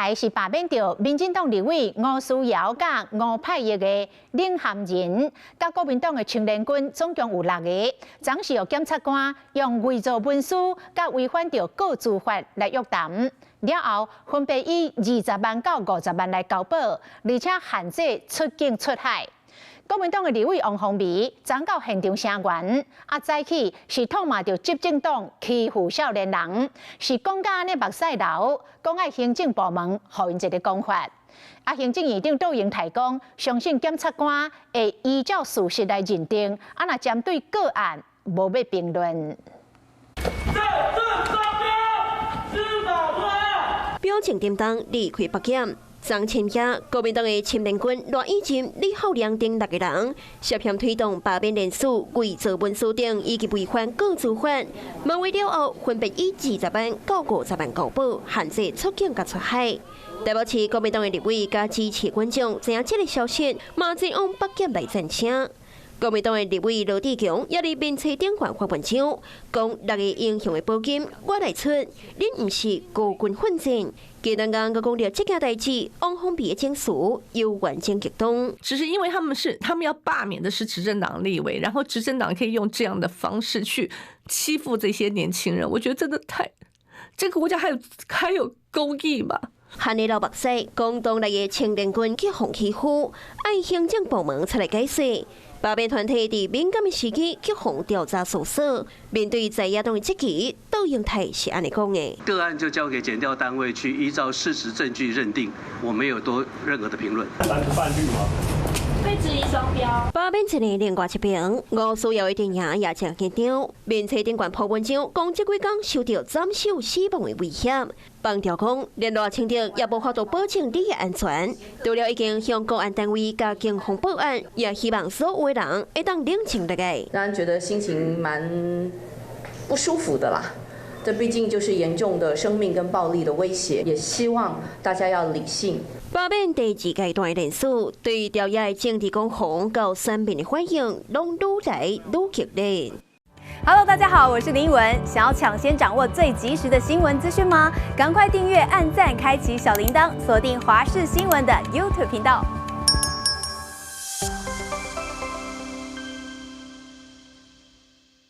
來是罷免著民進黨立委吳思瑤佮吳霈逸的領銜人，佮國民黨的青年軍總共有六个，昨是予檢察官用偽造文書佮違反著個資法來約談，了後分別以20萬到50萬來交保，而且限制出境出海。國民黨的立委王鴻薇昨到現場聲援，啊早起是痛罵著執政黨欺負少年人，是講甲按呢目屎流，講愛行政部門予𪜶一个講法。啊，行政院長卓榮泰講，相信檢察官會依照事實來認定，啊若針對個案無欲評論。政治雙標，表情沉重離開北檢。昨深夜，國民黨的青年軍賴以仁、李浩良等六个人涉嫌推動罷免連署、偽造文書等，以及違反個資法，問話了後，分別以20萬到50萬交保，限制出境佮出海。台北市國民黨的立委佮支持觀眾知影這个消息，嘛前往北檢來贊聲。國民黨的立委羅智強也佇面冊頂懸發文章，講六个英雄的保金我來出，恁毋是孤軍奮戰。簡單講，閣講著這件代誌，王鴻薇的情緒猶原真激動。只是因為他們要罷免的是執政黨立委，然後執政黨可以用這樣的方式去欺負這些年輕人，我覺得真的太，這個國家還有公義嗎？韓的老目屎，講黨內的青年軍去予欺負，愛行政部門出來解釋。罷免團體佇敏感的時機去予調查搜索，面對在野黨的質疑，卓榮泰是按呢講的：個案就交給檢調單位去依照事實證據認定，我沒有多任何的評論。藍不泛綠嗎？被質疑雙標。罷免一個另外一邊，吳思瑤的陣營也誠緊張，面冊頂懸 po 文章，講這幾工受著斬首死亡的威脅，放調講連賴清德也無法度保證你的安全。除了已經向公安單位佮警方報案，也希望所有的人會當冷靜落來。讓人覺得心情蠻不舒服的啦。這畢竟就是嚴重的生命跟暴力的威脅，也希望大家要理性。罷免第二階段的連署，對朝野的政治攻防到選民的反應，攏愈來愈激烈。 Hello，大家好，我是林文。想要搶先掌握最及時的新聞資訊嗎？趕快訂閱、按讚、開啟小鈴鐺，鎖定華視新聞的 YouTube 頻道。